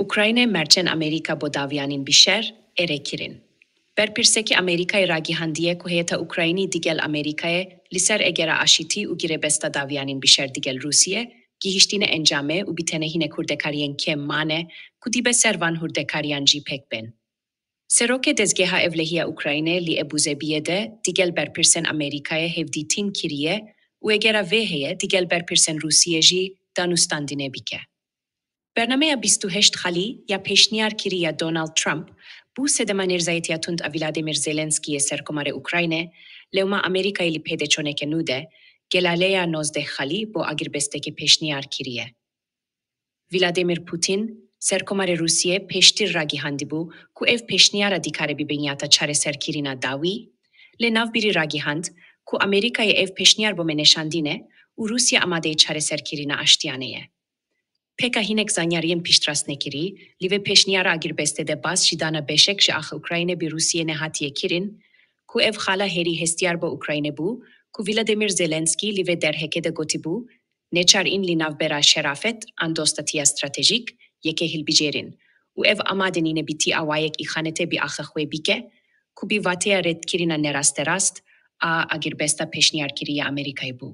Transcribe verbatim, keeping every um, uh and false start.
Ukrayne merçên Amerîka bo dawiyanîn bi şer ê rê kirin. Berpirsekî Amerîkayê ragihandiye ku heyeta Ukraynî digel Amerîkayê li ser egera aşitî û girebesta dawiyanîn bi şer digel Rûsiyê gihiştine encamê û bi tenê hinek hurdekariyên kêm mane ku dibe ser van hurdekariyan jî pêk bên. Serokê Dezgeha Ewlehiya Ukraynê li Ebûzebiyê de digel berpirsên Amerîkayê hevdîtin kiriye û egera vê heye digel berpirsên Rûsiyê jî danûstandinê bike. Bernameya bîst û heşt xalî ya pêşniyar kirî ya Donald Trump bû sedema nêrzayetiya tund a Vladimir Zelenskiyê serkomarê Ukraynê, lewma Amerîkayê li pêdeçoneke nû de, gelaleya nozdeh xalî bo agirbesteke pêşniyar kiriye. Vladimir Putin, serkomarê Rûsiyê pêştir ragihandibû ku ev pêşniyara dikare bi binyata çareserkirina dawî, lê navbîrî ragihand ku Amerîkayê ev pêşniyar bo me neşandine û Rûsya amadeyê çareserkirina aştiyanê ye. Pêka hinek zanyariyên piştrastnekirî, li vê pêşniyara agirbestê de bas ji dana beşek ji axa Ukraynê bi Rûsiyê nehatiye kirin, ku ev xala herî hestiyar bo Ukraynê bû, ku Vladimir Zelenskî li vê derheke de gotibû, neçar în li navbera şerafet an dostatiya stratejîk yekê hilbijêrin û ev amade nîne bi tî awayek îxanetê bi axa xwe bike, ku bi vateya redkirina nerasterast a agirbesta pêşniyarkirî ya Amerîkayê bû.